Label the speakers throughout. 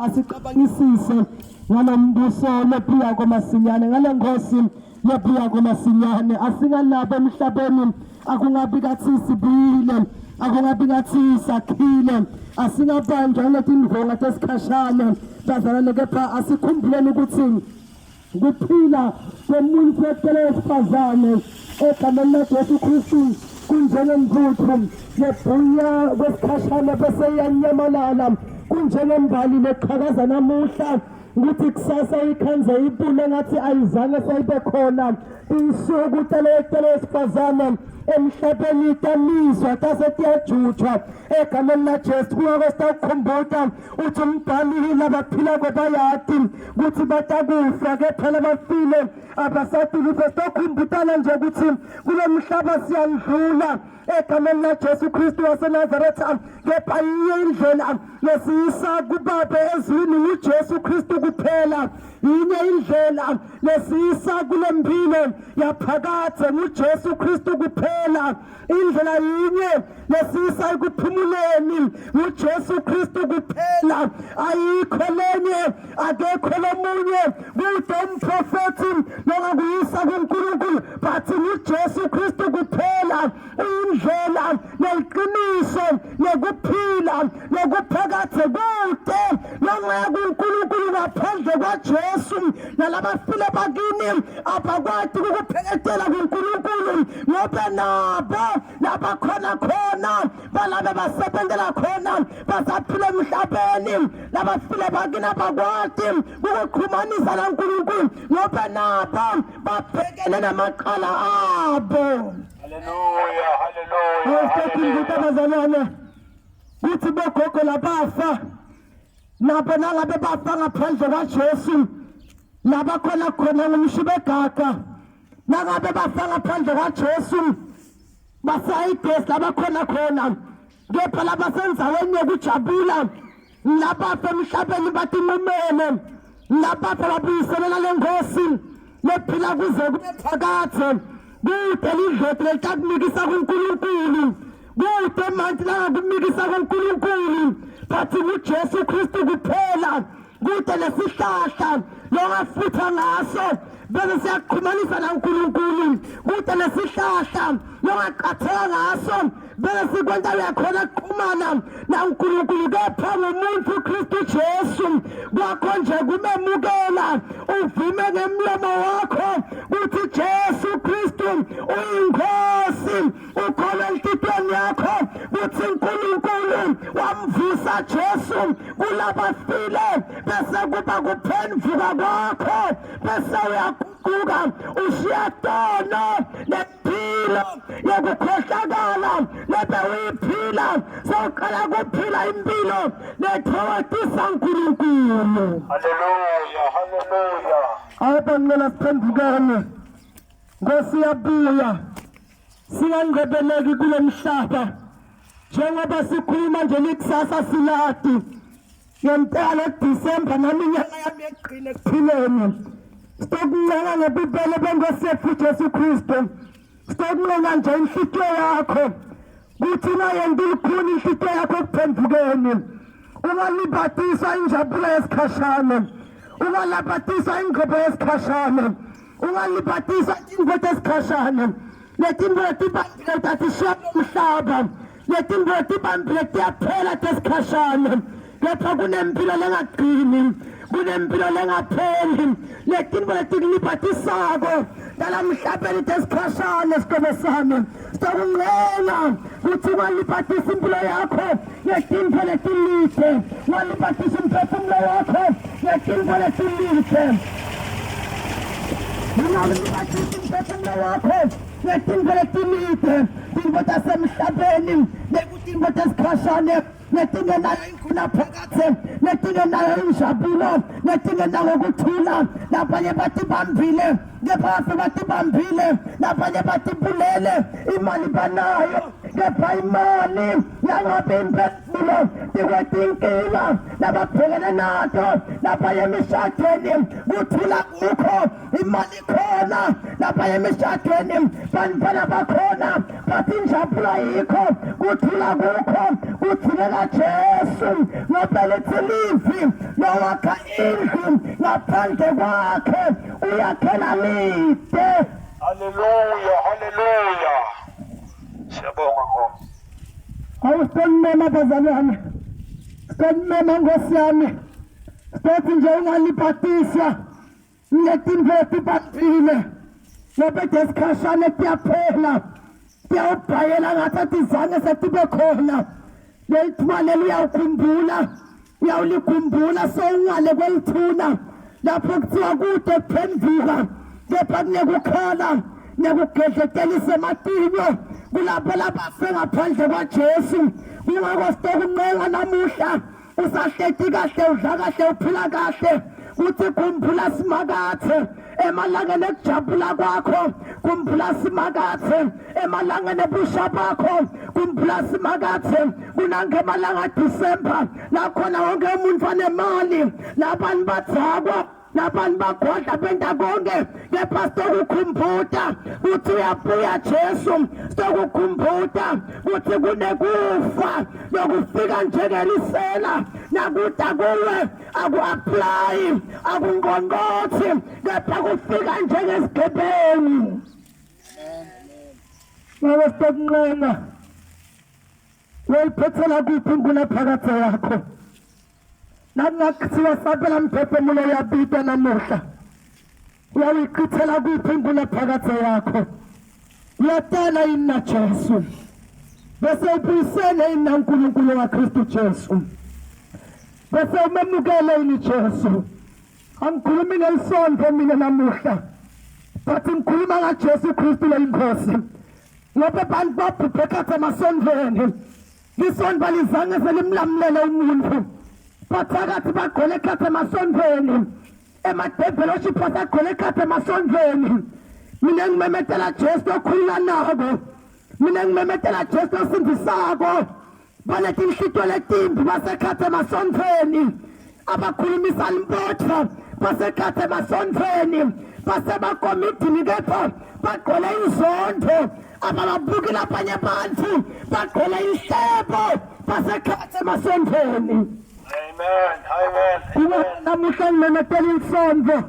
Speaker 1: Asicabangisise ngalo mbuso lobuya kwamasinyane, ngale nkosi lobuya kwamasinyane. Asingalaba emhlabeni, akungabi kathi sibuyile, akungabi ngathi sakhile, asingabanjwa ngetindvonga tesikhashane bazalwane, kepha asikhumbuleni ukuthi Kuphila komuntu wecele wesifazane egameni laJesu Kristu kunjengentuthu yebhunya kwesikhashana bese iyanyamalala, kunjengembali leqhakaza namuhla ukuthi kusasa ikhanze ibune ngathi ayizange seyibe khona. Insuku cele wecele wesifazane emhlabeni tamizwa tase tiyajutshwa egameni laJesu. Kungako sitawukhumbuta uthi umbhali labaphilako bayati ukuthi batakufa kepha labafile abasati lutho. Sitokhumbutana nje ukuthi kulo mhlaba siyandlula egameni laJesu Kristu waseNazaretha, kepha yiyo indlela lesiyisa kuBaba ezulwini nguJesu Kristu kuphela. Yinye indlela lesiyisa kule mpilo yaphakadze nguJesu Kristu kuphela. Indlela yinye lesiyisa ekuphumuleni nguJesu Kristu kuphela, ayikho lenye, akekho lomunye. Kude umprofethi longakuyisa kuNkulunkulu, but nguJesu Kristu kuphela uyindlela neliqiniso nekuphila nokuphakathe. Kude longaya kuNkulunkulu ngaphandle kwaJesu, nalabafile bakini abakwati ukuphelekela kuNkulunkulu ngoba nabo labakhona khona balabe basebenzela khona basaphila emhlabeni. Labafile bakini abakwati ukuxhumanisa naNkulunkulu ngoba nabo babhekene namaqala abo.
Speaker 2: Haleluya, haleluya.
Speaker 1: Haleluya bazalwane, kuthi bogogo labafa nabo nangabe bafa ngaphandle kwaJesu, laba khona khona ngumshibegaga. Nangabe bafa ngaphandle kwaJesu basayigesi labakhona khona, kepha labasenzaweni yokujabula labafa emhlabeni batinqumele, labafa babuyiselela le nkosi lephila kuze kube phakadze. Kude lidloti lelitakumikisa kuNkulunkulu, kude manti langakumikisa kuNkulunkulu, bathi nguJesu Kristu kuphela. Kude lesihlahla longafutha ngaso bese siyakuxhumanisa naNkulunkulu. Kude lesihlahla longaqatheka ngaso bese sikwenta uyakhona kuxhumana naNkulunkulu, kepha ngumuntu Kristu Jesu. Kwakho nje kumemukela, uvume ngemlomo wakho ukuthi Jesu Kristu uyinkosi, ukholwe enhlitiyweni yakho ukuthi uNkulunkulu wamvusa Jesu kulabafile, bese kuba kuphenduka kwakho, bese uyaguquka ushiya tono nempilo yokukhohlakala lebe uyiphila, sewuqala kuphila impilo lethokozisa uNkulunkulu.
Speaker 2: Haleluya, haleluya.
Speaker 1: Awubangcela siphendukane, Nkosi yabuya, singangqebeleki kulo mhlaba. Njengoba sikhuluma nje likusasa siladi ngempela December, nami inyanga yami yekugcina ekuphileni. Sitokuncenga ngebubele benkosi yethu Jesu Kristu, sitokuncenga nje inhlitiyo yakho kuthi ungayendi lukhuni inhlitiyo yakho ekuphendukeni. Ungalibatiswa injabulo yesikhashana, ungalabatiswa ingqobo yesikhashana, ungalibatiswa tintfo tesikhashana. Letintfo letibambile tatishiya umhlaba, letintfo letibambile tiyaphela tesikhashana, kepha kunempilo lengagcini, kunempilo lengapheli. Letintfo letikulibhatisako talamhlabeni tesikhashana, sihlobo sami, sitakuncenga kutsi ungalibhatisa impilo yakho ngetintfo letilite, ungalibhatisa umphefumulo wakho ngetintfo letilite, ungalibhatisa umphefumulo wakho ngetintfo letilite, tintfo tasemhlabeni nekutintfo tesikhashane letingenayo ingunaphakadze, letingenayo injabulo, letingenako kuthula. Labanye batibambile kepha bafe batibambile, labanye batibulele, imali banayo kepha imali yangabe impela. lo tikwetinkinga lababhekene nato lapha emishadweni kuthula kukho imali khona lapha emishadweni bantwana bakhona bathi injabulo ayikho kuthula kukho kuthuleka Jesu ngoba lithi livi lowakha indlu ngaphandle kwakhe uyakhela lide.
Speaker 2: Haleluya, haleluya. Siyabonga Nkosi.
Speaker 1: Awusitonimema bazalwane, sitonimema Nkosi yami, sitothi nje ungaliphatisa ngetintfo letibambile ngoba tesikhashana tiyaphela tiyawubhayela ngathi atizange setibe khona. Leli thuba leli uyawukhumbula, uyawulikhumbula sowungale kwelithuna lapho kuthiwa kude kuphenduka kepha kunekukhala nekugedletelisa ematinyo kulabo labafe ngaphandle kwaJesu. Kungako sitokuncenga namuhla usahleti kahle, udla kahle, uphila kahle, kuthi khumbula Simakadze emalangeni ekujabula kwakho, khumbula Simakadze emalangeni ebusha bakho, khumbula Simakadze kunangemalanga December la khona wonke umuntu anemali, labantu badzakwa, labantu bagwadla, benta konke, kepha sitokukhumbuta kutsi uyabuya Jesu. Sitokukhumbuta kutsi kunekufa lokufika njengelisela nakuta kuwe aku-aplayi akungqongqothi kepha kufika njengesigebengu. Ngabe sitokuncenga uyayiphethela kuphi ingunaphakadze yakho? Nakungakuthiwa sabela mphefumulo uyabita namuhla, uyayichithela kuphi ingunaphakadze yakho? Uyatana yini naJesu bese ubuyisene yini naNkulunkulu waKristu Jesu bese umemukele yini Jesu? Angikhulumi ngelisonto mina namuhla, but ngikhuluma ngaJesu Kristu leyinkosi, ngoba abantu babhubhe khatha emasontweni. Lisonto alizange selimlamulele umuntu, bathakathi bagcwele khatha emasontweni, emadeveloship asagcwele khatha emasontweni. Mina ngimemetela Jesu okhululanako, mina ngimemetela Jesu osindisako. Banetinhlitiyo letimbi basekhatha emasontweni, abakhulumisa limpotfo basekhatha emasontweni, basebakomidini kepha bagcwele inzondo, abababuki labanye bantfu, bagcwele inhlebo basekhatha emasontweni.
Speaker 2: Amen. Amen.
Speaker 1: Kuba namuhla ngimemetela insontfo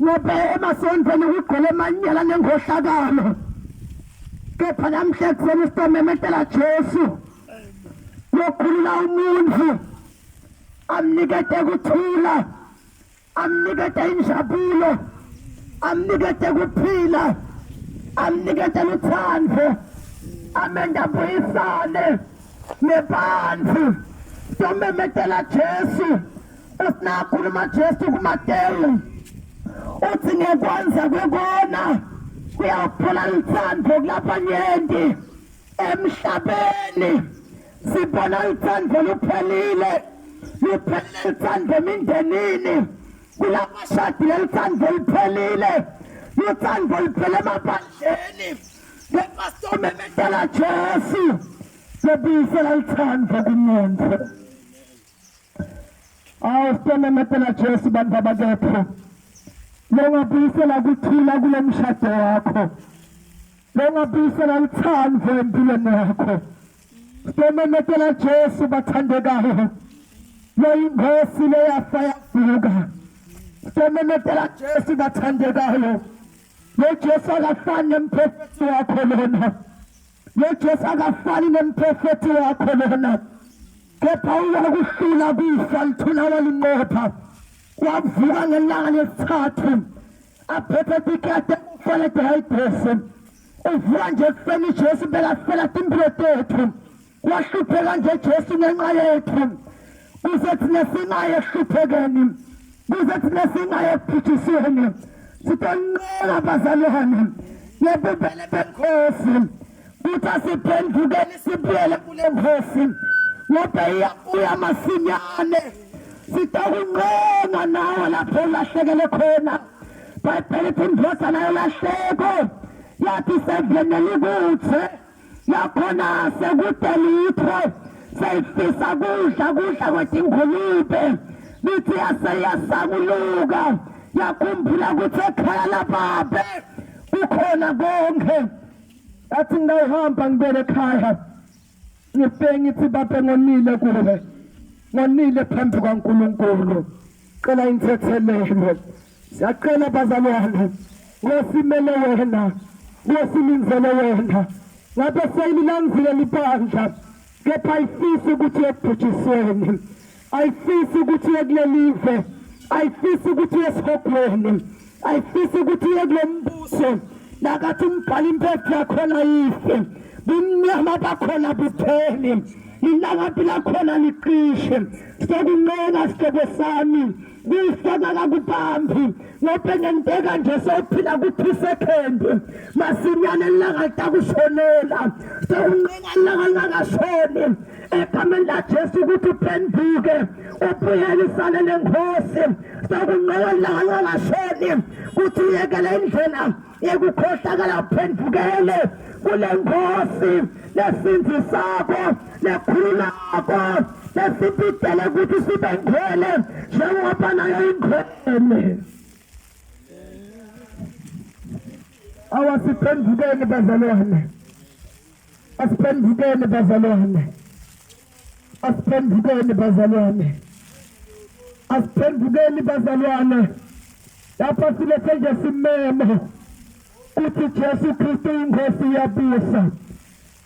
Speaker 1: ngoba emasontweni kugcwele emanyala nengohlakalo, kepha namhla ekuseni sitomemetela Jesu lokhulula umuntu, amnikete kuthula, amnikete injabulo, amnikete kuphila, amnikete lutsandvo, amenta abuyisane nebantfu. Sitomemetela Jesu. Usinakhuluma Jesu kuMatewu uthi ngekwanza kwekona kuyawuphela lutsandvo kulabanyenti emhlabeni. Sibona lutsandvo luphelile, luphelile lutsandvo emindenini, kulabashadile lutsandvo luphelile, lutsandvo luphele emabandleni, kepha sitomemetela Jesu lobuyisela lutsandvo kumuntu. Awu, sitomemetela Jesu bantu abakepho longabuyisela kuthula kulo mshado wakho, longabuyisela lutsandvo empilweni yakho. Sitomemetela Jesu bathandekayo loyingosi leyafa yavuka. Sitomemetela Jesu bathandekayo, lo Jesu akafani nemprofethi wakho lona, lo Jesu akafani nemprofethi wakho lona, kepha uwakuhlula kufa lithuna walinqopha, wavuka ngelanga lesithathu aphethe tikete kufa ledehayidresi. Uvuka nje ekufeni Jesu bekafela timpilo tethu, wahlupheka nje Jesu ngenxa yethu, kuze thina singaye ekuhluphekeni, kuze thina singaye ekuphuthisweni. Sitonqela bazalwane ngebubele benkosi kuthi asiphendukeni sibuyele kule nkosi, ngoba iyabuya masinyane. Sitokuncenga nawe lapho ulahlekele khona. Bhayibheli ithi indvodzana yolahleko yathi seveni elikuthe yakhona sekude lutho. Seyifisa kudla kudla kwetingulube. Lithi yaseyasanguluka yakhumbula ukuthi ekhaya lababe kukhona konke. Yathi ngayihamba ngibele ekhaya. Ngifike ngithi babe ngonile kuwe. Ngonile phambi kwaNkulunkulu. Cela inthethelelo. Siyacela bazalwane. Nkosi imele wena. Nkosi ilindzele wena. Ngabe seyililandzile libandla. Kepha ayifisi ukuthi ekubhujisweni. Ayifisi ukuthi uye kulelive. Ayifisi ukuthi uye esihogweni. Ayifisi ukuthi uye kulombuso. Nakathi umbhali impethu yakhona ife. Bumnyama bakhona bupheli. Ilangabi lakhona liqishe. Sokuncenga sihlobo sami. Kufa kakakubambi. Ngoba ngenteka nje sewuphila ku-two second. Masinyane ilanga litakushonela. Sokuncenga ilanga lingakashoni. Egameni laJesu ukuthi uphenduke ubuyele isale lenkosi sokunqola ungashoni kuthi uyekele indlela yekukhohlakala uphendukele kule nkosi lesindisako lekhululako lesibidele ukuthi sibe ngcwele njengoba nayo ingcwele. Awasiphendukeni bazalwane. Asiphendukeni bazalwane. Asiphendukeni bazalwane. Asiphendukeni bazalwane. Lapha silethe nje simemo kuthi Jesu Kristu inkosi iyabusa.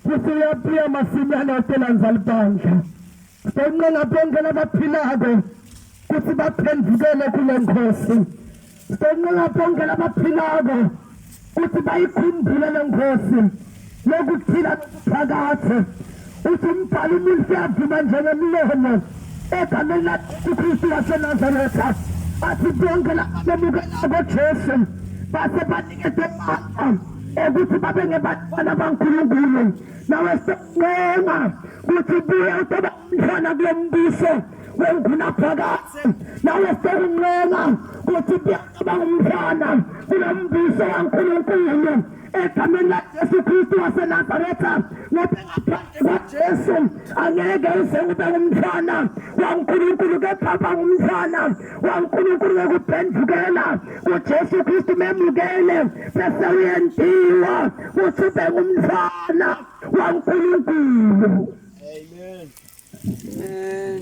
Speaker 1: Futhi uyabuya masinyane utolanza libandla. Sonqela bonke labaphilako kuthi baphendukele kule nkosi. Sonqela bonke labaphilako kuthi bayikhumbule le nkosi yokuphila phakathe. Uthi umbhalo umuntu uyavuma njengemlomo egameni laJesu Kristu waseNazaretha athi bonke labamemukelako Jesu base baniketwe amandla okuthi babe ngebantwana baNkulunkulu. Nawe sencenga kuthi buya utoba umntwana kulo mbuso wengunaphakadze. Nawe sekuncenga kuthi buya utoba ngumntwana kulo mbuso waNkulunkulu egameni laJesu Kristu waseNazaretha, ngoba ngaphandle kwaJesu angeke uze ube ngumntwana waNkulunkulu, kepha ba ngumntwana waNkulunkulu ngokuphendukela kuJesu Kristu, memukele bese uyentiwa kuthi ube ngumntwana waNkulunkulu.
Speaker 3: Amen.
Speaker 4: Amen.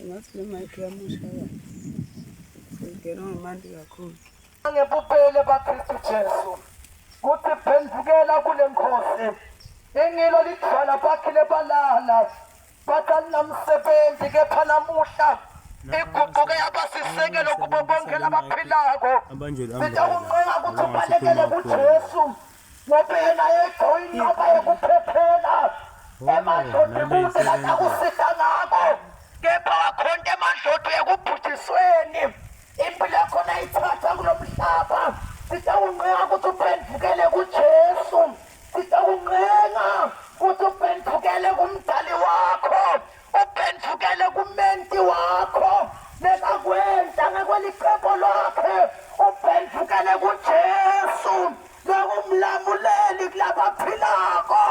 Speaker 4: Ngathi le mic yamoshakala. Singena ngamanti kakhulu.
Speaker 1: Ngebubele baKristu Jesu kuthi phendukela kule nkosi ingilo lidwala bakhile balala bakanamsebenzi kepha namuhla iguquke yabasisekelo kubo bonke labaphilako. Sitakuncenga ukuthi ubalekele kuJesu ngoba yena yedwa uyinqaba yokuphephela emadloti kude latakusita ngako kepha wakhonta emadloti ekubhujisweni impilo yakho nayithatha kulo mhlaba. Sitakuncenga ukuthi uphendukele kuJesu. Sitakuncenga ukuthi uphendukele kumdali wakho, uphendukele kumenti wakho nekakwenta ngekwelicebo lwakhe, uphendukele kuJesu lokumlamuleli kulabaphilako,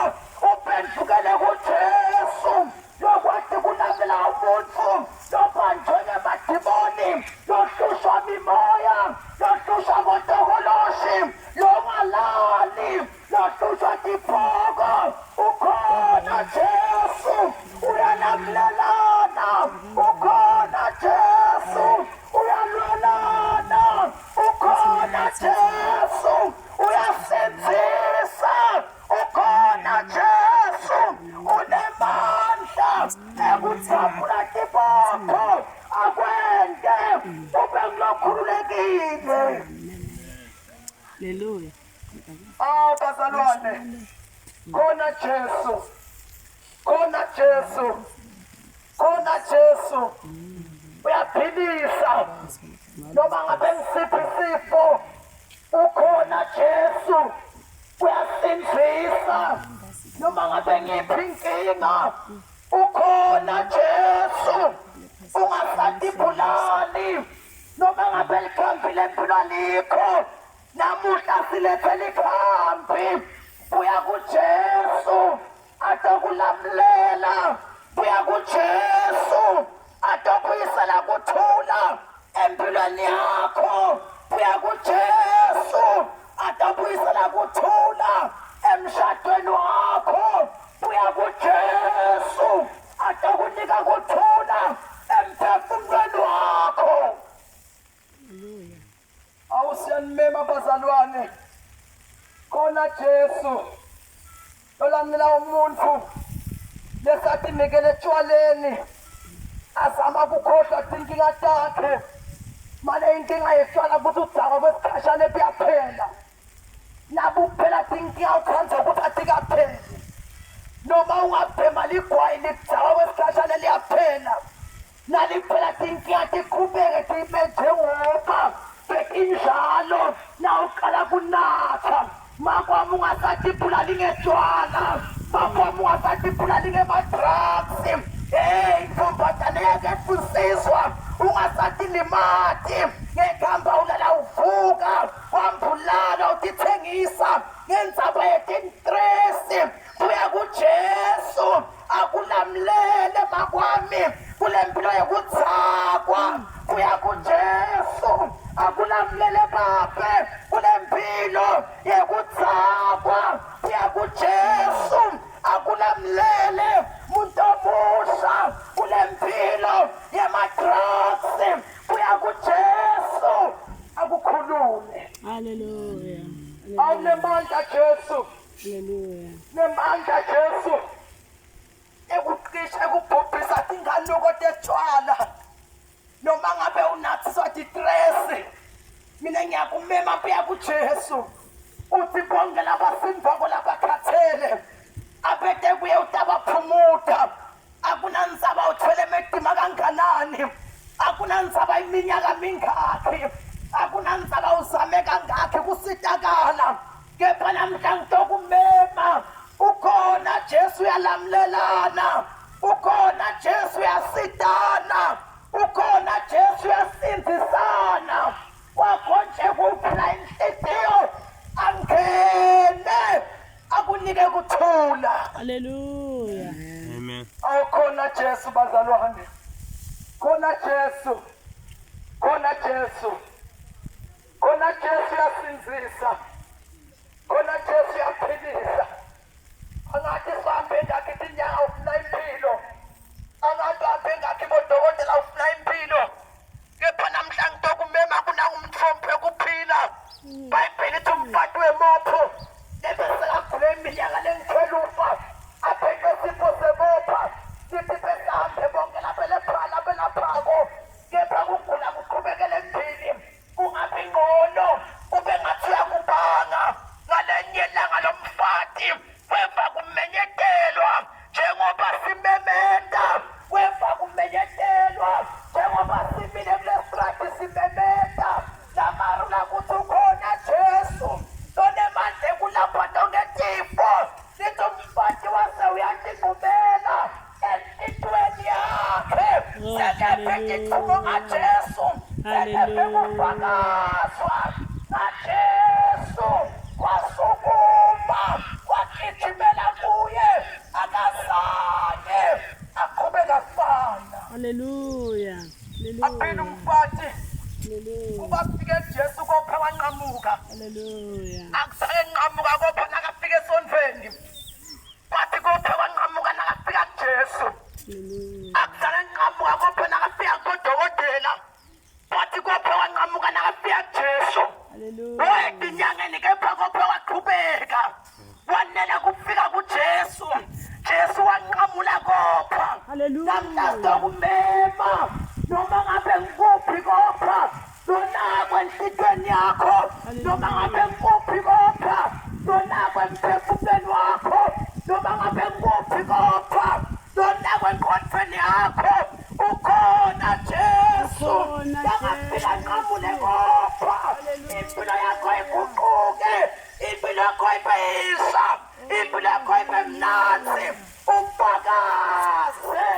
Speaker 1: uphendukele kuJesu lokwathi kulamela umuntu lobanjwe ngemadimoni, lohlushwa mimoya, lohlushwa ngotokoloshi, longalali, lohlushwa tiphoko. Ukhona Jesu uyalamlelana, ukhona Jesu uyalwelana, ukhona Jesu uyasindzisa, ukhona Jesu unemandla ekudzabula tibopho akwente ube ngulokhululekile.
Speaker 4: Hallelujah.
Speaker 1: Ah bazalwane, khona Jesu, khona Jesu, khona Jesu uyaphilisa noma ngabe ngisiphi isifo, ukhona Jesu uyasindzisa noma ngabe ngiphi inkinga, ukhona Jesu ungasatibulali noma ngabe likhambi lempilo alikho. Namuhla silethe likhambi, buya kuJesu. atokulamlela. Buya kuJesu atobuyisela kuthula empilweni yakho. Buya kuJesu atobuyisela kuthula emshadweni wakho. Buya kuJesu atokunika kuthula emphefumulweni wakho.
Speaker 4: Haleluya.
Speaker 1: Awusiyanimema bazalwane, khona Jesu lolamela umuntu lesatinikele etshwaleni azama kukhohlwa tinkinga takhe. Mane inkinga yetshwala ukuthi udzakwa kwesikhashana kuyaphela, nabuphela tinkinga ukhandza ukuthi atikapheli. Noma ungabhema ligwayi lidzakwa kwesikhashana liyaphela, naliphela tinkinga tiqhubeke time njengoba betinjalo nawuqala kunatha. Makwami ungasatibulali ngetshwala, makwami ungasatibulali ngema-drugs. Hey ntombazane yakethu nsizwa, ungasatilimati ngekuhamba ulala uvuka wambulala utithengisa ngendzaba yetintresi. Buya kuJesu akulamlele makwami kule mpilo yekudzakwa. Buya kuJesu akulamlele babe kule mpilo yekudzakwa. Buya kuJesu akulamlele muntu omusha kule mpilo yema-drugs. Buya kuJesu akukhulume.
Speaker 4: Haleluya.
Speaker 1: Awunemandla Jesu.
Speaker 4: Haleluya.
Speaker 1: Nemandla Jesu ekucisha ekubhubhisa tinganuko tetshwala. Noma ngabe unathiswa titresi, mina ngiyakumema buya kuJesu. Uthi bonke labasindvako labakhathele abete kuye utabaphumuta. Akunandzaba uthwele medima kanganani, akunandzaba iminyaka mingakhi, akunandzaba uzame kangakhi kusitakala, kepha namhla ngitokumema. Ukhona Jesu uyalamlelana, ukhona Jesu uyasitana, ukhona Jesu uyasindzisana. Kwakho nje kuphela inhliziyo angene akunike kuthula.
Speaker 4: Haleluya.
Speaker 3: Amen.
Speaker 1: Awukhona Jesu bazalwane, khona Jesu, khona Jesu, khona Jesu uyasindzisa, khona Jesu uyaphilisa. Angathi sihambe ngakhi tinyanga ufuna impilo, angathi uhambe ngakhi bodokotela ufuna impilo, kepha namhla ngitokumema kunangumtfombo wekuphila. Bhayibheli ithi umfati wemopho lebesekagule iminyaka lengithwelufa aphethwe sifo sebopha, lithi besambe bonke labelaphako, kepha kugula kuqhubekele embili, kungabi ngcono, kube ngathi uyakubanga. Ngalenye ilanga lomfati weva kumenyetelwa njengoba simemeta, weva kumenyetelwa njengoba simile kulestrati simemeta lamarula kuthi ukhona Jesu lonemandla ekulapha tonke tifo. Lithi umfati wase uyatigubela enhlitiyweni yakhe,
Speaker 4: Oh,
Speaker 1: sekeve tithumo ngaJesu, sekeve
Speaker 4: Hallelujah.
Speaker 1: kufakazwa ngaJesu, wasukuma wagijimela kuye, akazange aqhubeka kufana.
Speaker 4: Haleluya.
Speaker 1: Aphila
Speaker 4: Haleluya.
Speaker 1: umfati
Speaker 4: Haleluya.
Speaker 1: kuba kufike Jesu kopha wanqamuka.
Speaker 4: Haleluya.
Speaker 1: Akuzange nqamuka kopha nakafika esontfweni, kwathi kopha wanqamuka nakafika kuJesu.
Speaker 4: Haleluya.
Speaker 1: Akuzange nqamuka kopha nakafika kudokotela, kwathi kopha wanqamuka nakafika kuJesu.
Speaker 4: Haleluya.
Speaker 1: Wayetinyangeni kepha kopha waqhubeka wanela kufika kuJesu. Jesu wanqamula kopha.
Speaker 4: Haleluya.
Speaker 1: Namhla sitokumema noma ngabe ngikuphi kopha lonako enhlitiyweni yakho, noma ngabe ngikuphi kopha lonako emphefumulweni wakho, noma ngabe ngikuphi kopha lonako engqondweni yakho, ukhona Jesu
Speaker 4: Ukhona
Speaker 1: langafika
Speaker 4: Jesu.
Speaker 1: nqamule kopha. Impilo yakho iguquke, impilo yakho ibe yisha, impilo yakho ibe mnandzi, ufakaze.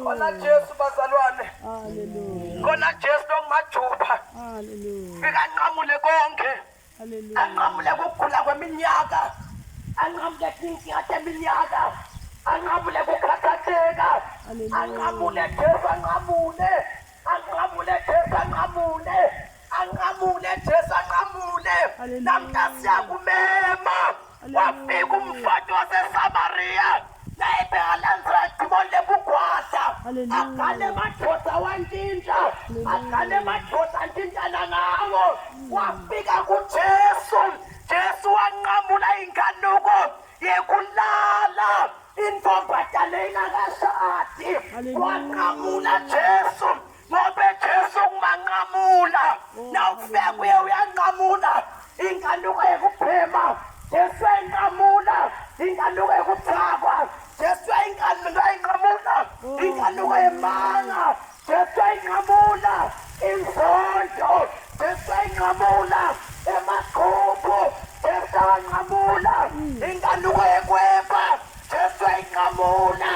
Speaker 1: Khona
Speaker 4: Haleluya.
Speaker 1: Jesu bazalwane,
Speaker 4: Haleluya.
Speaker 1: khona Jesu longumajuba,
Speaker 4: Haleluya.
Speaker 1: fika anqamule konke,
Speaker 4: Haleluya.
Speaker 1: anqamule kugula kweminyaka, Anqamule tinkinga teminyaka. Anqamule kukhathatheka. Anqamule Jesu anqamule. Anqamule Jesu anqamule. Anqamule Jesu anqamule. Namhla siyakumema. Wafika umfati waseSamariya. Nayibheka landzela idimoni lebugwadla. Agane madoda wantshintsha. Agane madoda antshintshana ngawo. Wafika kuJesu. Jesu wanqamula inkanuko yekulala intombazane ingakashadi. Wanqamula Jesu ngoba Jesu kumanqamula. Nawufika kuye uyanqamula inkanuko yekuphema. Jesu uyanqamula inkanuko yekuthakwa. Jesu uyanqamula inkanuko yemanga. Jesu uyanqamula inzondo. Jesu uyanqamula emaqhubu. Jesu uyanqamula inkanuko yekweba. Jesu uyanqamula.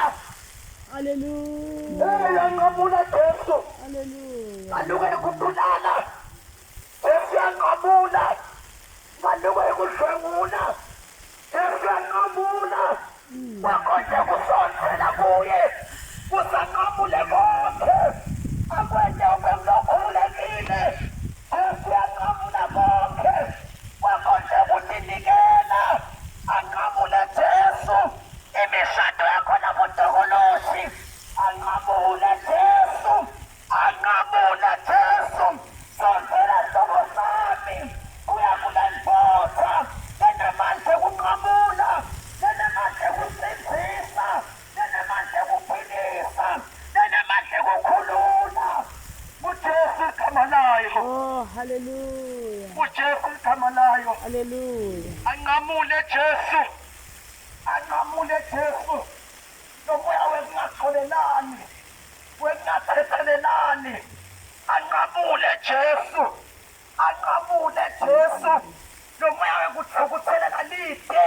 Speaker 4: Hallelujah.
Speaker 1: Uyanqamula Jesu.
Speaker 4: Hallelujah.
Speaker 1: Inkanuko yekubulala. Jesu uyanqamula. Inkanuko yekudlwengula. Jesu uyanqamula. Wakonje kusondzela kuye. Kusanqamule konke. Akwente ube ngulokhululekile. Jesu uyanqamula konke. Wakonje kutinikela. Anqamule Jesu. Imishado yakho nabotokoloshi. Anqamule Jesu. Anqamule Jesu. Sondzela hlobo sami. Kuya kulandvodza. Lenamandla ekunqamula. Lenamandla ekusindzisa. Lenamandla ekuphilisa. Lenamandla ekukhulula. UJesu igama layo.
Speaker 4: Oh, hallelujah.
Speaker 1: UJesu igama layo.
Speaker 4: Hallelujah.
Speaker 1: Anqamule Jesu. Anqamule Jesu. Lomoya wekungaxolelani. Wekungathethelelani. Anqamule Jesu. Anqamule Jesu. Lomoya wekuthukuthelela lide.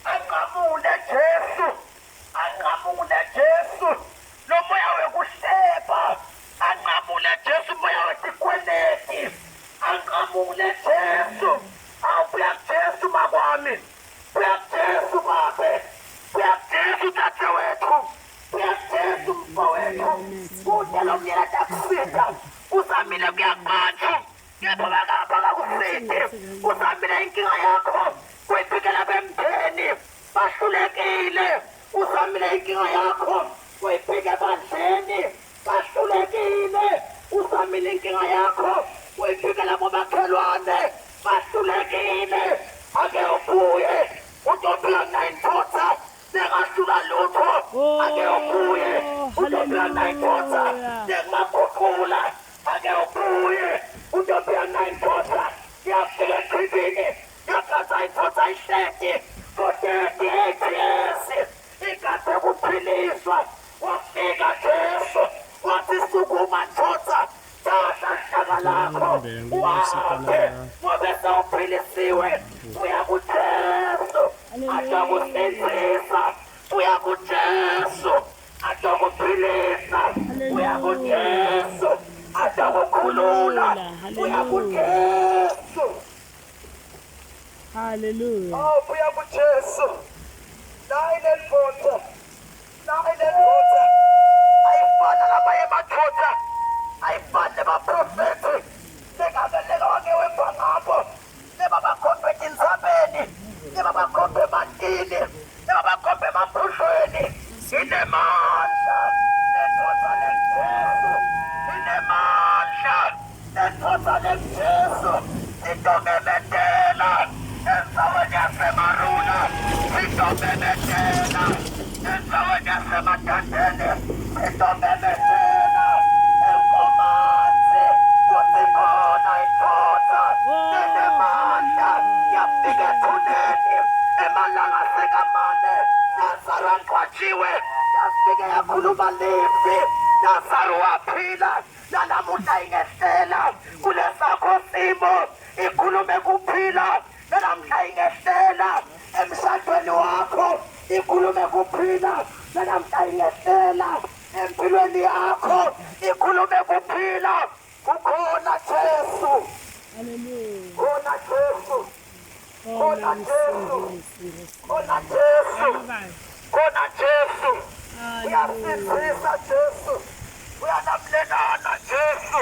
Speaker 1: Anqamule Jesu. Anqamule Jesu. Lomoya wekuhleba. Anqamule Jesu moya wetikweleti. Anqamule Jesu. Awubuya Jesu makwami. Buya Jesu babe. Buya Jesu dadewethu. Buya Jesu mfowethu. Kude lo myela takusita. Uzamile kuya kubantu. Kepha bakakusiti. Uzamile inkinga yakho. Kuyiphikela bemndeni. Bahlulekile. Uzamile inkinga yakho. Kuyiphike ebandleni. Bahlulekile. Uzamile inkinga yakho. Kuyiphikela bomakhelwane. Bahlulekile. Ake ubuye. Utophila nayindoda. Nengahluka lutho. Ake ubuye. Utophila nayindoda. Nengamaguqula. Ake ubuye. Utophila nayindoda. Yafika echibini. Yathatha indoda ihleti. For 38 years. Ikade kuphiliswa. Wafika Jesu. Wathi sukuma ndoda. Thatha ihlaka lakho. Uhambe. Ngoba sewuphilisiwe. Uya kuJesu. Atakusindzisa. Uya kuJesu. Atakuphilisa. Uya kuJesu. Atakukhulula. Uya kuJesu.
Speaker 4: Hallelujah.
Speaker 1: Oh, buya kuJesu. Nayi lendvodza. Nayi lendvodza. Ayifana lamanye madoda. Ayifani nebaprofethi. Lengabeleka wangewemva ngabo. Lebabakhombe etintsabeni. Lebabakhombe emantini. Lebabakhombe emaphushweni. Inemandla. Lendvodza lenguJesu. Inemandla. Lendvodza lenguJesu. Itomemetela. Endzaweni yaseMarula. Itomemetela. Endzaweni yaseMadadeni. Itomemetela. Enkomazi. Kutsi khona indvodza. Lenemandla. Yafika ethuneni. Emalanga sekamane. Lazaro angcwatshiwe. Yafike yakhuluma livi. Lazaro waphila. Nalamuhla ingehlela kulesakho simo ikhulume kuphila. Nalamuhla ingehlela emshadweni wakho ikhulume kuphila. Nalamuhla ingehlela empilweni yakho ikhulume kuphila. Kukhona Jesu.
Speaker 4: Hallelujah.
Speaker 1: Khona Jesu. Khona Jesu. Khona Jesu. Khona Jesu. Uyasindzisa Jesu. Uyanamlelana Jesu.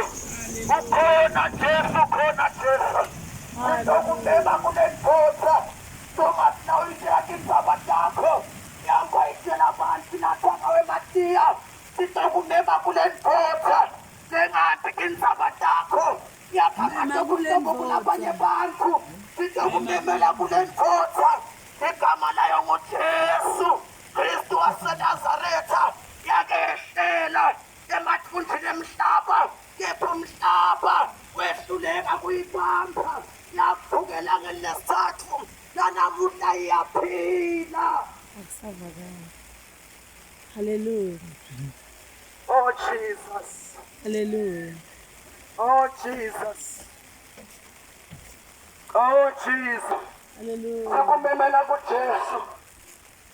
Speaker 1: Ukhona Jesu, khona Jesu. Sitokubeka kulendvodza. Tongathi nawuyitshela tindzaba takho. Yangoyitshela abantu nathwaka wematiya. Sitokubeka kulendvodza. Sengathi tindzaba takho. Yaphakathi kuhlobo kulabanye bantu. Sitokumemela kulendvodza. Igama layo nguJesu Kristu waseNazaretha. Yakehlela emathunjini emhlaba, kepha umhlaba wehluleka kuyibamba. Yavukela ngelesithathu, nanamuhla iyaphila.
Speaker 4: Akusavakali. Hallelujah.
Speaker 1: Oh Jesus.
Speaker 4: Hallelujah.
Speaker 1: Oh Jesus. Oh Jesus.
Speaker 4: Hallelujah.
Speaker 1: Sikumemela kuJesu.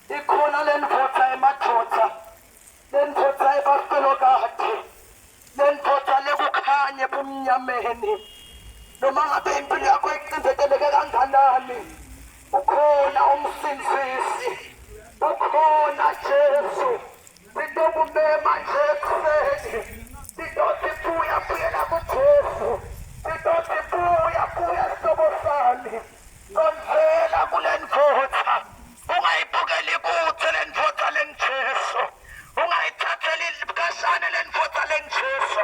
Speaker 1: Ikhona lendvodza emadvodza. Lendvodza ebafelokati. Lendvodza lekukhanya ebumnyameni. Noma ngabe impilo yakho icindezeleke kanganani, ukhona umsindzisi. Ukhona Jesu. Sitokumema nje ekuseni. Sitothi buya buyela kuJesu. Sitothi buya buya sihlobo sami. Sondzela kule ndvodza. Ungayibukeli kutse le ndvodza lengiJesu. Ungayithatheli kashane le ndvodza lengiJesu.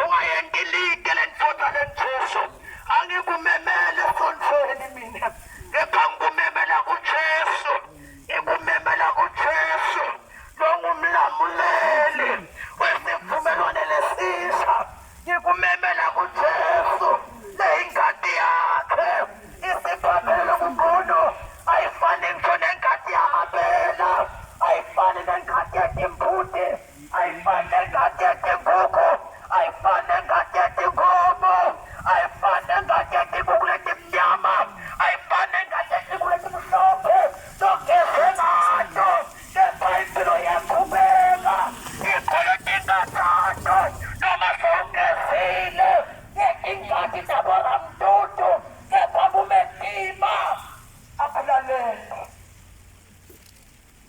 Speaker 1: Ungayenti lite le ndvodza lengiJesu. Angikumemele esontfweni mina. Kepha ngikumemela kuJesu. Ngikumemela kuJesu longumlamuleli wesivumelwane lesisha. Ngikumemela kuJesu leyingati yakhe isibhabhele kubono ayifani ngisho nengati ya-Abela, ayifani nengati yetimbuti, ayifani nengati yetinkukhu, ayifani nengati yetinkomo, ayifani nengati yetinkukhu letimnyama, ayifani nengati yetinkukhu letimhlophe. Togeze ngato kepha impilo iyaqhubeka. Ikhona tingathathu noma sewugezile ngetingati taboramdudu kepha kumetima akulalele.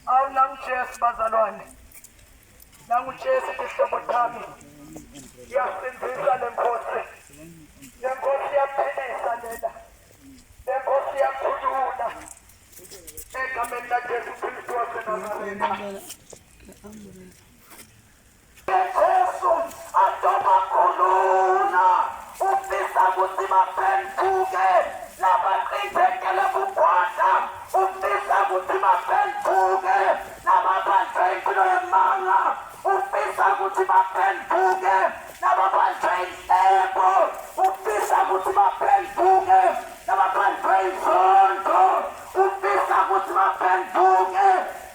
Speaker 1: Awu nanguJesu bazalwane, nanguJesu tihlobo tami. Iyasindzisa le Nkosi, le Nkosi iyaphilisa lena, le Nkosi iyakhulula. Egameni laJesu Kristu waseNazaretha. Jesu atobakhulula ufisa kutsi baphendvuke labacindzetele bugwadla ufisa kutsi baphendvuke lababanjwe impilo yemanga ufisa kutsi baphendvuke lababanjwe inhlebo ufisa kutsi baphendvuke lababanjwe inzondo ufisa kutsi baphendvuke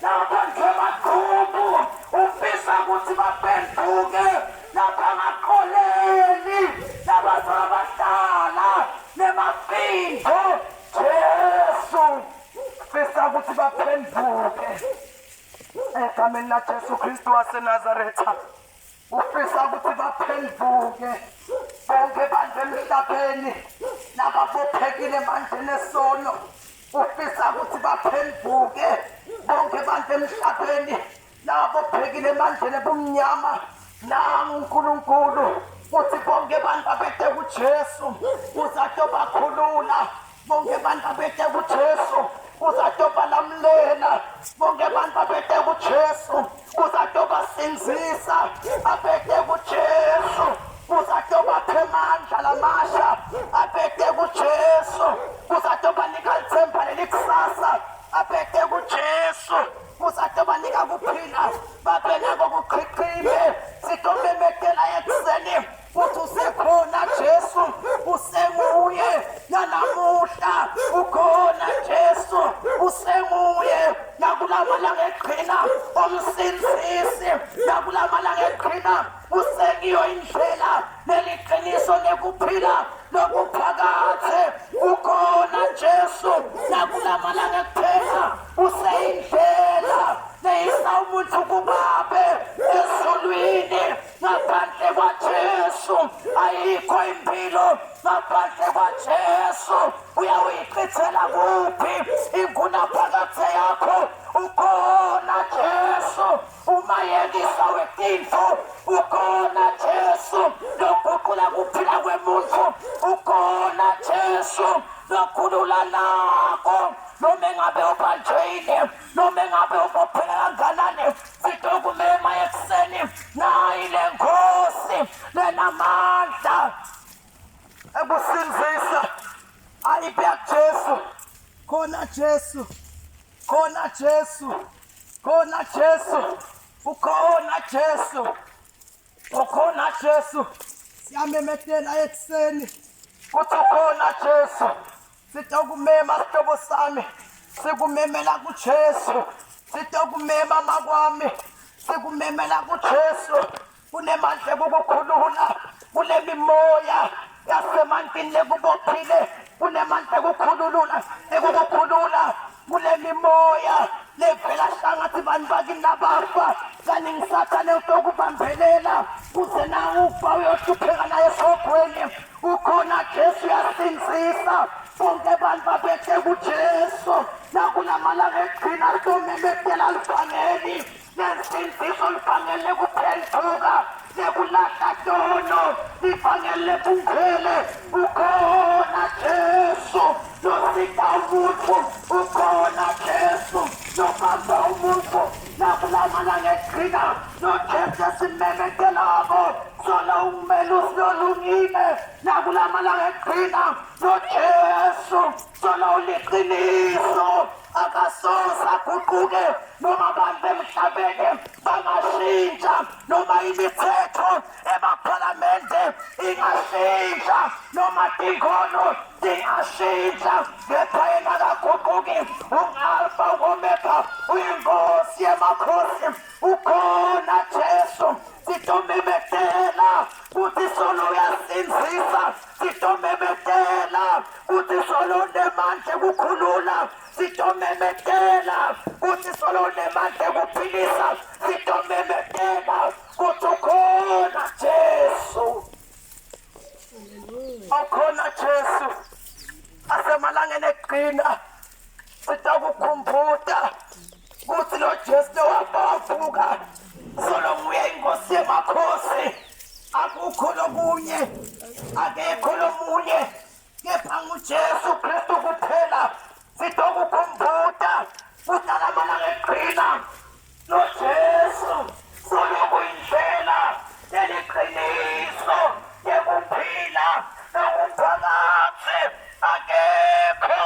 Speaker 1: lababanjwe mathumbu ufisa kutsi baphendvuke labangakholeli labazala bahlala nemaphimbo. Jesu ufisa kutsi baphendvuke egameni laJesu Kristu waseNazaretha. Ufisa kutsi baphendvuke bonke bantu emhlabeni lababophekile emandleni esono. Ufisa kutsi baphendvuke bonke bantu emhlabeni lababophekile emandleni ebumnyama. Nangu uNkulunkulu uthi bonke bantu abete kuJesu uzatobakhulula. Bonke bantu abete kuJesu uzatobalamlela. Bonke bantu abete kuJesu uzatobasindzisa. Abete kuJesu uzatobapha emandla lamasha. Abete kuJesu uzatobanika litsemba lelikusasa. Abete kuJesu uzatobanika kuphila babe nako kuchichime. Sitomemetela ekuseni futhi usekhona Jesu, usenguye nanamuhla ukhona Jesu, usenguye nakulamalanga eqhina omsindzisi, nakulamalanga eqhina usengiyo indlela neliqiniso nekuphila lokuphakathe. Ukhona Jesu nakulamalanga ekuphela, useyindlela leyisa umuntu kubabe ezulwini. Ngaphandle kwaJesu ayikho impilo, ngaphandle kwaJesu uyawuyichithela kude. ukuphi ingunaphakadze yakho ukhona Jesu umayekisa wetintfo ukhona Jesu loguqula kuphila kwemuntfu ukhona Jesu lokhulula nako noma engabe ubanjwe noma engabe ubopheka kanganani sitokumema ekuseni nayi le nkosi lenamandla ekusindzisa ayibeka Jesu khona Jesu khona Jesu khona Jesu ukhona Jesu ukhona Jesu siyamemetela ekuseni kuthi ukhona Jesu sitokumema sihlobo sami sikumemela kuJesu sitokumema makwami sikumemela kuJesu kunemandla ekukukhulula kunemimoya yasemantini lekubophile kunemandla ekukhululula ekukukhulula kulemimoya levela hlangathi bantu bakini labafa kani ngisathane utokubambelela kuze na ufa uyohlupheka naye esihogweni ukhona Jesu uyasindzisa bonke abantu babethe kuJesu nakulamalanga ekugcina sitomemedela livangeli Lensindziso lifanele kuphenduka nekulahla tono lifanele bungcwele ukhona Jesu losita umuntu ukhona Jesu lobamba umuntu nakulamalanga ekugcina noJesu esimemetelako solo umelusi lolungile nakulamalanga ekugcina noJesu solo uliqiniso akasoze aguquke noma abantu emhlabeni bangashintsha noma imithetho emaphalamende ingashintsha noma tingono tingashintsha kepha yena akaguquki ungu-alfa u-omega uyinkosi yemakhosi ukhona Jesu sitomemetela kuthi solo uyasindzisa sitomemetela kuthi solo unemandla ekukhulula sitomemetela kuthi solo unemandla ekuphilisa sitomemetela kuthi ukhona Jesu ukhona Jesu asemalangeni ekugcina sitakukhumbuta kutsi lo Jesu lowabavuka solo nguye inkosi yemakhosi akukho lokunye akekho lomunye kepha nguJesu Kristu kuphela sitokukhumbuta kutsi alamalanga ekugcina noJesu solo kuyindlela leliqiniso yekuphila nokuphakathe akekho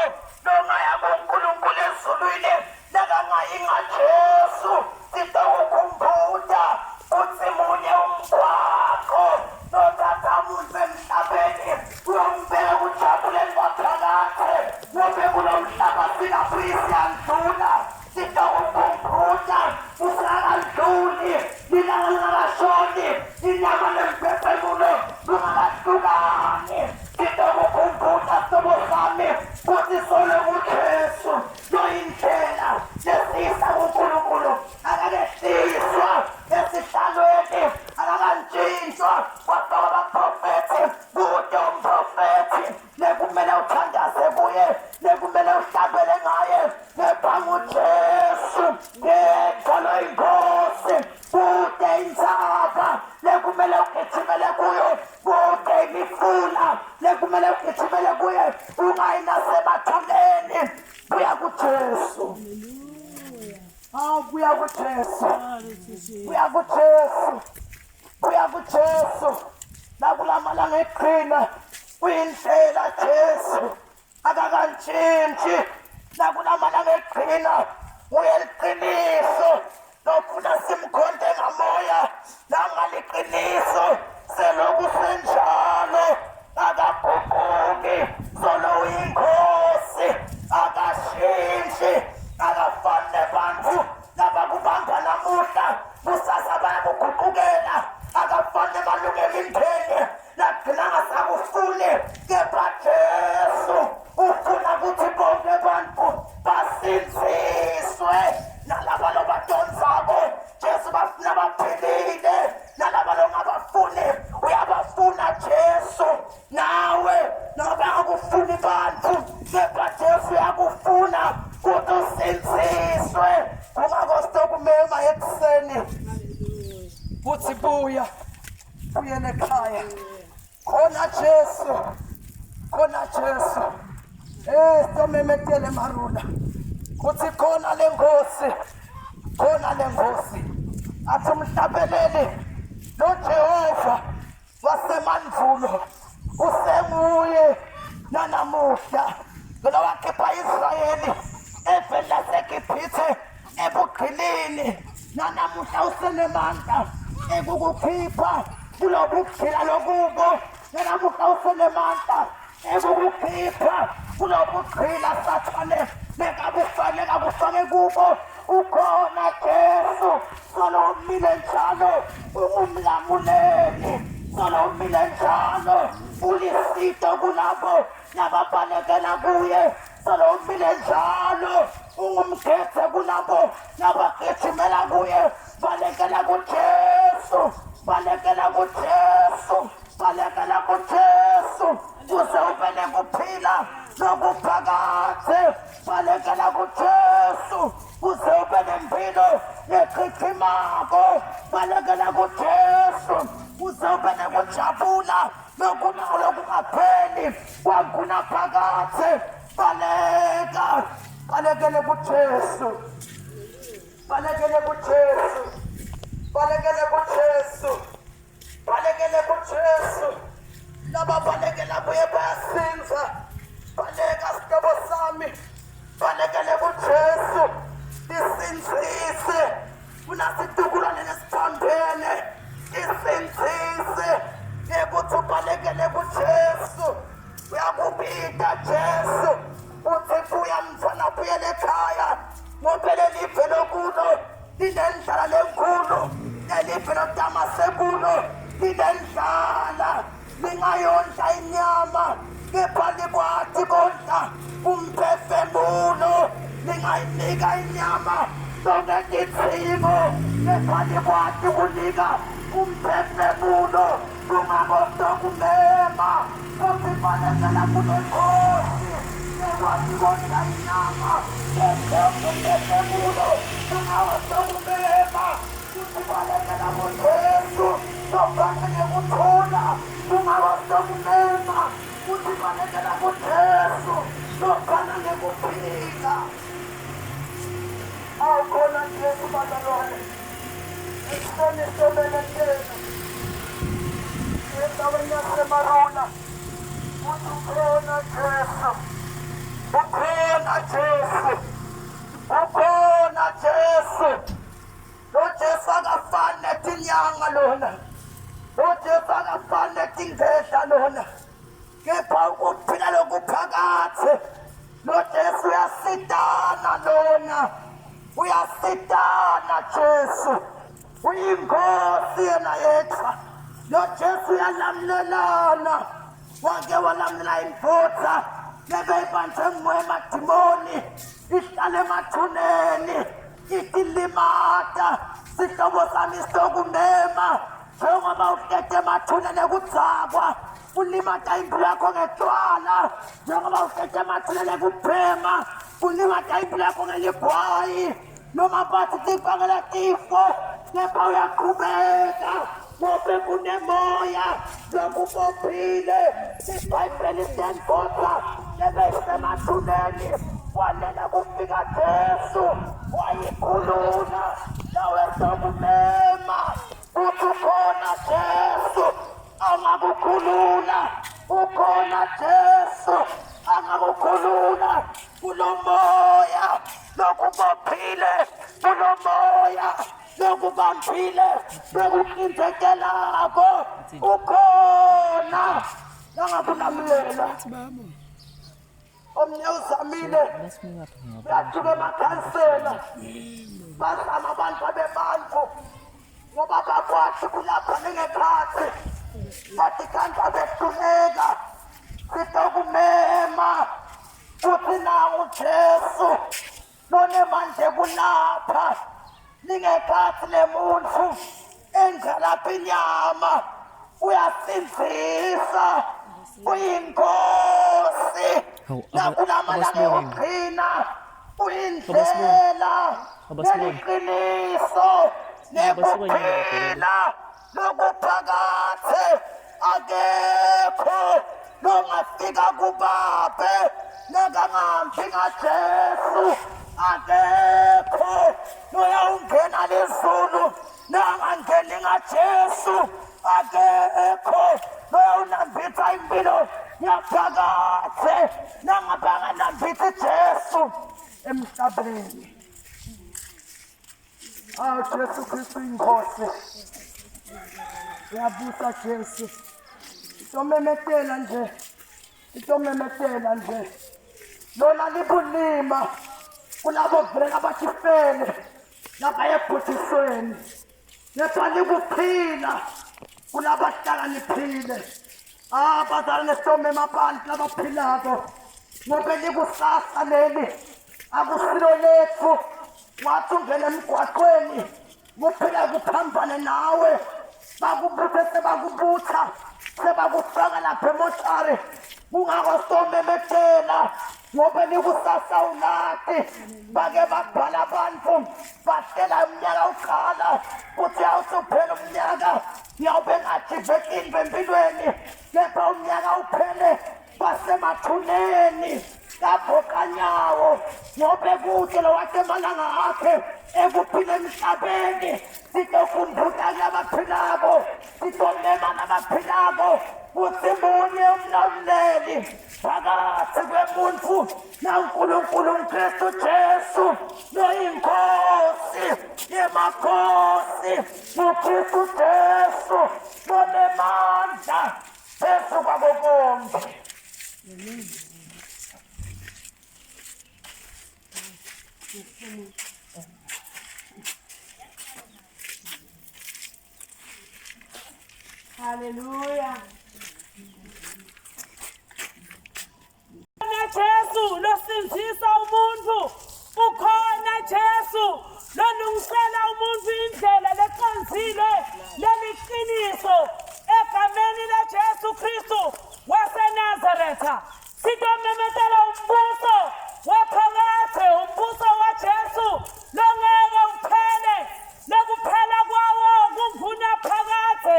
Speaker 1: nongaya kuNkulunkulu ezulwini nakangayi ngaJesu sitokukhumbuta kutsi munye umgwaqo nothatha umuntu emhlabeni uyombeka kujabuleni kwaphakathe ngobe kulo mhlaba singabuyi siyandlula sitokukhumbuta usakandluli lilanga lingakashoni inyama nemphefemulo lungakahlukani sitokukhumbuta sihlobo sami kutsi solo nguJesu loyindlela lesiyisa kuNkulunkulu akakehliswa esihlalweni akakantshintshwa kwafakwa abaprofethi kute umprofethi lekumele uthandaze kuye lekumele uhlabele ngaye kepha nguJesu yedwa loyinkosi kute intsaba lekumele ugijimele kuyo kude imifula lekumele ugijimele kuye ungayi nasemathuneni buya kuJesu hawu buya kuJesu buya kuJesu buya kuJesu nakulamalanga ekugcina uyindlela Jesu akakantshintshi nakulamalanga ekugcina nguye liqiniso lofuna simkhonte ngamoya nangaliqiniso seloku senjalo akaguquki solo uyinkosi akashintshi akafani nebantfu labakubamba namuhla kusasa bayakuguqukela akafani nemalungelo impheni lagcina ngasakufuni kepha Jesu ufuna ukuthi bonke abantu basindziswe nalaba lobatonsako Jesu bafuna baphilile nalaba longabafuni uyabafuna Jesu nawe noma bangakufuni bantu kepha Jesu uyakufuna. Buyela ekhaya. Khona Jesu. Khona Jesu. Eh somemetele Marula. Kuthi khona lenkosi. Khona lenkosi. Athi umhlabeleli lo Jehova wasemandulo usenguye nanamuhla lona wakhipha Israyeli eveni laseGibhithe ebugqilini nanamuhla usenemandla ekukukhipha kulobugqila lokubo nanamuhla usenemandla ekukukhipha kulobugqila sathane lekabufake kakufake kubo ukhona Jesu solo umile njalo ungumlamuleli solo umile njalo ulisito kulabo nababalekela kuye solo umile njalo ungumkhethe kulabo nabagijimela kuye balekela kuJesu balekela kuJesu balekela kuJesu kuze ube nekuphila lokuphakadze balekela kuJesu kuze ube nempilo lechichimako balekela kuJesu kuze ube nekujabula lokungapheli kwangunaphakadze baleka balekele kuJesu balekele kuJesu balekele kuJesu balekele kuJesu laba balekela kuye bayasinza baleka sihlobo sami balekele kuJesu isinzise kunasitukulwane lesiphambene isinzise ngekuthi ubalekele kuJesu uyakubita Jesu uthi buya mfana buyele ekhaya ngoba lelive lokulo linendlala lenkulu lelive lotamasekulo linendlala lingayondla inyama kepha likwati kondla umphefemulo lingayinika inyama zonke tidzingo kepha likwati kunika umphefemulo kungakotokumema futhi balekela kulenkosi ekwazi kondla inyama kepha umphefemulo kungakotokumema futhi balekela kuJesu sofanele kuthula kungakotokumema futhi balekela kuJesu sofanele kuphila awukhona Jesu bazalwane ekuseni sobeletela endaweni yasemaruna uthi ukhona Jesu ukhona Jesu ukhona Jesu lo Jesu akafani netinyanga lona lo Jesu akafani netingedla lona kepha ukuphila lokuphakathe lo Jesu uyasitana lona uyasitana Jesu uyinkosi yena yethu lo Jesu uyalamlelana wake walamlela imvutha lebeyibanjwe ngumoya emadimoni ihlale emathuneni itilimata sihlobo sami sokumema njengoba uhlete emathuneni ekudzakwa ulimata impilo yakho ngetshwala njengoba uhlete emathuneni ekuphema ulimata impilo yakho ngeligwayi noma bathi tikubangela tifo kepha uyaqhubeka ngobe kunemoya lokubophile ibhayibheli liyanibopha lebesemathuneni kwalela kufika Jesu wayikhulula nawe sokumema uthi ukhona Jesu angakukhulula ukhona Jesu angakukhulula kulomoya lokubophile kulomoya lokubambile lokuqindekelako ukhona langakulamlela omnye uzamile uyathuka emakhansela bazama abantu abebantu ngoba bakwathi kulapha ningekhathi bathi kanti abehluleka sitokumema kuthi nawu Jesu lonemandla ekulapha ningekhathi lemuntu engalapha inyama uyasindzisa uyinkosi
Speaker 3: Hawu,
Speaker 1: nakulamalanga
Speaker 3: abasibongi.
Speaker 1: okugcina uyindlela
Speaker 3: Abasibongi.
Speaker 1: neliqiniso
Speaker 3: Abasibongi.
Speaker 1: nekuphila lokuphakade. loyawufika kubabe nekangahambi ngaJesu akekho loyawungena lizulu nangangeni ngaJesu akekho loyawunambitha impilo yaphakathe nangabe anganambithi Jesu emhlabeni. Ah Jesu Kristu inkosi. Uyabusa Jesu. Itomemetela nje. Itomemetela nje. Lona libulima kulabo vele abathifele lapha ebhuthisweni. Kepha likuphila kulabahlakaniphile. Ah bazalwane somema abantu labaphilako ngoba likusasa leli akusilo lethu wathi ungena emgwaqweni kuphila kuphambane nawe bakubuthe sebakubutha sebakufaka lapha emoshari kungako somemetela ngoba likusasa ulati bake babhala abantu bahlela umnyaka uqala kuthi awusuphela umnyaka ngiyawube ngathivekini empilweni kepha umnyaka uphele basemathuneni kabhokanyawo ngobe kude lowakhe emalanga akhe ekuphila emhlabeni sitokhumbuta labaphilako sitomema labaphilako kutsi munye umlawuleli phakathi kwemuntfu naNkulunkulu Kristu Jesu loyinkosi yemakhosi nguKristu Jesu lonemandla phezu kwako konke.
Speaker 3: Hallelujah. Ukhona Jesu losindzisa umuntu. Ukhona Jesu lolungisela umuntu indlela lecondzile leliqiniso egameni laJesu Kristu waseNazaretha. Sitomemetela umbuso waphakadze, umbuso waJesu longeke uphele, lokuphela kwawo kungunaphakadze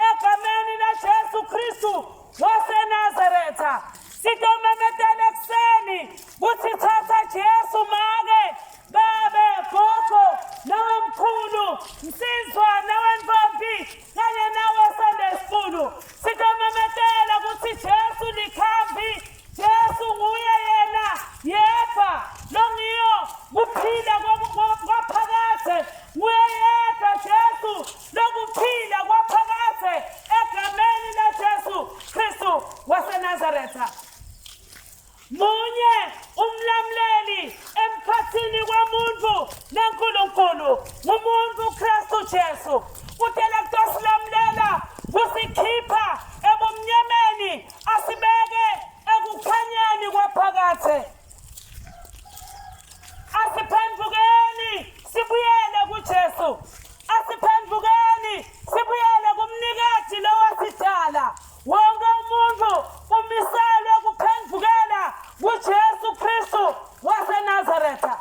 Speaker 3: egameni laJesu Kristu waseNazaretha. Sitomemetela ekuseni kutsi thatha Jesu make, babe, gogo, nawe mkhulu, nsizwa, nawe ntombi, kanye nawe Sunday school. Sitomemetela kutsi Jesu likhambi, Jesu nguye yena yedvwa longiyo kuphila kwaphakadze, nguye yedvwa Jesu lokuphila kwaphakadze egameni laJesu Kristu waseNazaretha. Munye umlamuleli emkhatsini kwemuntfu naNkulunkulu, ngumuntu Kristu Jesu. Utela kutosilamulela kusikhipha ebumnyameni asibeke ekukhanyeni kwaphakadze. Asiphendvukeni sibuyele kuJesu. Asiphendvukeni sibuyele kumnikati lowasidala. Wonke umuntu umiselwe kuphendvukela kuJesu Kristu waseNazaretha.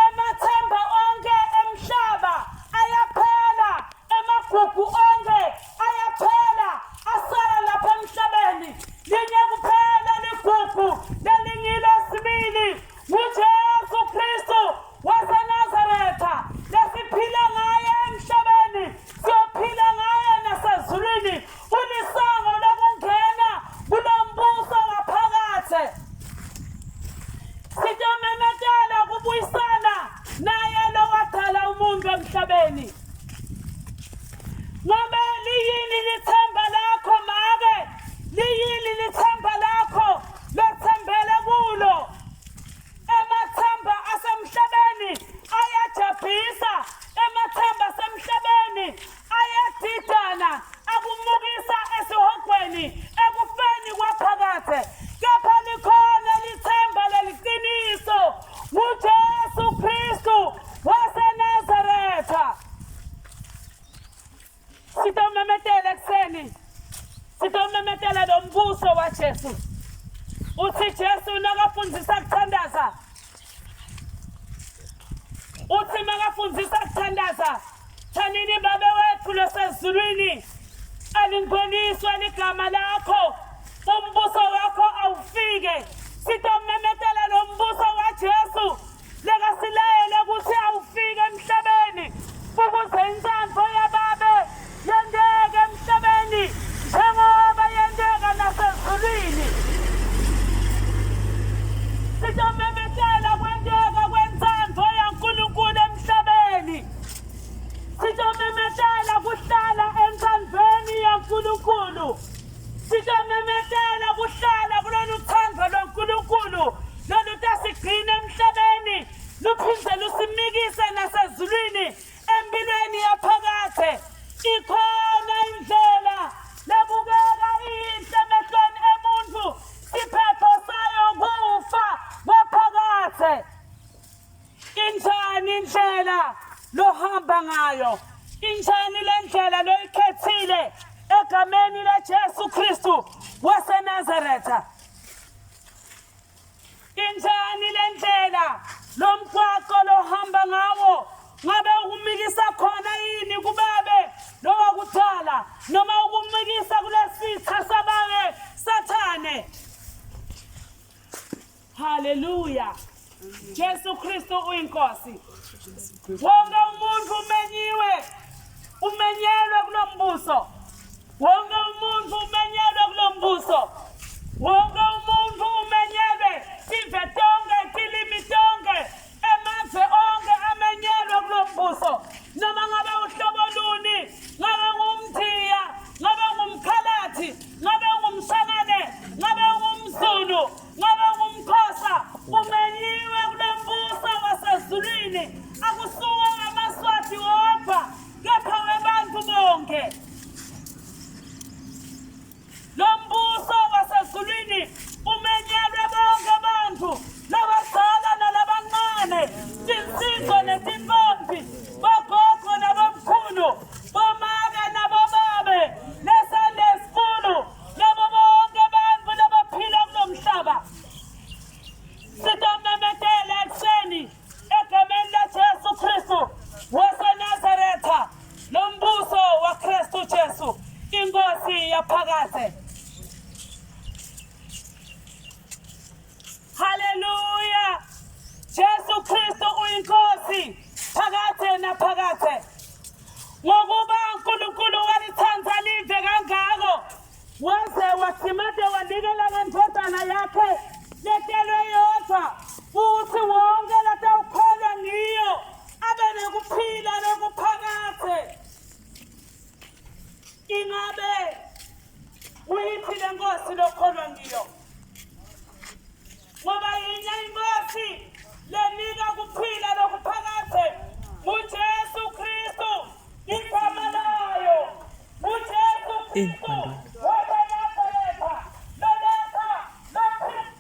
Speaker 3: Emathemba onke emhlaba ayaphela, emagugu onke ayaphela, asala lapha emhlabeni. Linye kuphela ligugu lelingilo sibili nguJesu Kristu waseNazaretha lesiphila ngaye emhlabeni siyophila ngaye nasezulwini ulisango lokungena kulo mbuso waphakathe sitomemetela ukubuyisana naye lowadala umuntu emhlabeni ngoba liyini lithemba lakho make liyini lithemba lakho lothembele kulo Emathemba asemhlabeni ayajabhisa, emathemba asemhlabeni ayadidana, akumukisa esihogweni, ekufeni kwaphakadze. Kepha likhona lithemba leliqiniso, nguJesu Kristu waseNazaretha. Sitomemetela ekuseni, sitomemetela lo mbuso waJesu. Uthi Jesu nakafundisa kuthandaza, uthi makafundisa kuthandaza, thanini Babe wethu losezulwini, alingcweliswe ligama lakho. Umbuso wakho awufike. Sitomemetela lo mbuso waJesu lekasilayele ukuthi awufike emhlabeni ukuze intsandvo yababe yenteke emhlabeni njengoba yenteka nasezulwini. Sitomemetela kwenteka kwentsandvo yaNkulunkulu emhlabeni. Sitomemetela kuhlala entsandvweni yaNkulunkulu. Sitomemetela kuhlala kulolu thando lwaNkulunkulu lolutasigcina emhlabeni luphinde lusimikise nasezulwini empilweni yaphakadze. Ikhona indlela lebukeka iyinhle emehlweni emuntfu, siphetho sayo kufa kwaphakadze. Injani indlela lohamba ngayo? Injani le ndlela loyikhethile egameni laJesu Kristu waseNazaretha? Injani le ndlela lo mgwaqo lohamba ngawo? Ngabe ukumikisa khona yini kubabe lowakudala noma ukumikisa kulesitha sababe Sathane? Haleluya. Jesu Kristu uyinkosi. Wonke umuntu umenyiwe, umenyelwe kulombuso. Wonke umuntu umenyelwe kulombuso. Wonke umuntu umenyelwe tive tonke, tilimi tonke, emazwe onke amenyelwe kulombuso. Noma ngabe uhlobo luni, ngabe ngumthiya, ngabe ngumkhalathi, ngabe ungumshangane, ngabe ungumZulu, ngabe ungumXhosa, umenyiwe kulo mbuso wasezulwini. Akusuwo ngamaSwati wodwa, kepha webantu bonke. Lo mbuso wasezulwini umenyelwe bonke abantu, labadzala nalabancane, tinsizwa netintombi, bogogo nabomkhulu, bomake nabobabe, neSunday school, nabo bonke abantu labaphila kulo mhlaba. Sitomemetela ekuseni egameni laJesu Kristu waseNazaretha, lo mbuso waKristu Jesu, iNkosi yaphakadze. Haleluya! Jesu Kristu uyinkosi phakadze naphakadze. Ngokuba uNkulunkulu walithanda live kangako waze wasimade wanikela ngendodana yakhe letelwe yodwa futhi wonke latawukholwa ngiyo abe nekuphila lokuphakadze. Ingabe uyiphi le nkosi lokholwa ngiyo? Ngoba yinye inkosi lenika kuphila lokuphakadze nguJesu Kristu igama layo nguJesu Kristu waseNazaretha loletha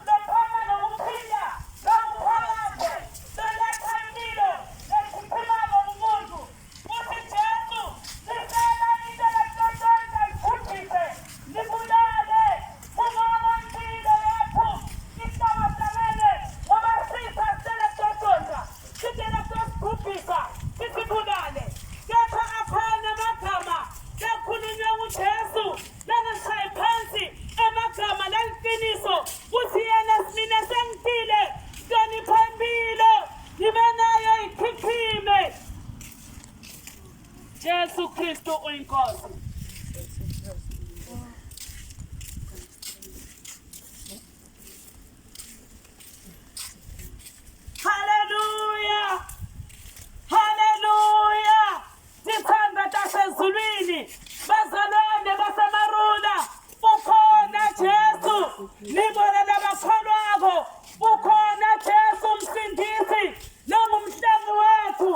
Speaker 3: lophana nokuphila lokuphakadze loletha impilo lechichimako kumuntu. Futhi Jesu, sicela into letotonta ibhubhise, libulale, kungoba impilo yethu ihlangahlangene ngoba sitha sicela kutotonta, sicela kutosibhubhisa, sisibulale. Kepha akhona amagama lakhulunywa nguJesu langashayi phansi, amagama laliqiniso kuthi yena mina sengifile, hlonipha impilo, ngibe nayo ichichime. Jesu Kristu uyinkosi. Haleluya! Haleluya! Tithanda tasezulwini, bazalwane baseMarula, ukhona Jesu, nibona labakholwako, ukhona Jesu umsindisi, longumhlengi wethu,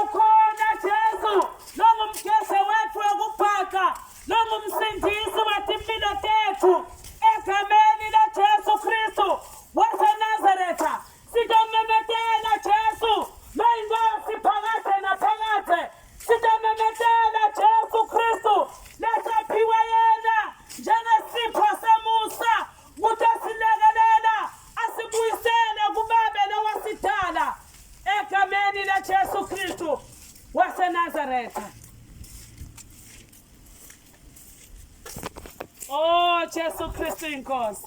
Speaker 3: ukhona Jesu, longumgeze wethu wokubhaca, longumsindisi wetimpilo tethu, egameni laJesu Kristu waseNazaretha. Sitomemetela Jesu loyinkosi phakadze naphakadze. Sitomemetela Jesu Kristu lesaphiwe yena njengesipho semusa kutosilekelela asibuyisele kubabe lowasidala egameni laJesu Kristu waseNazaretha. Oh Jesu Kristu inkosi.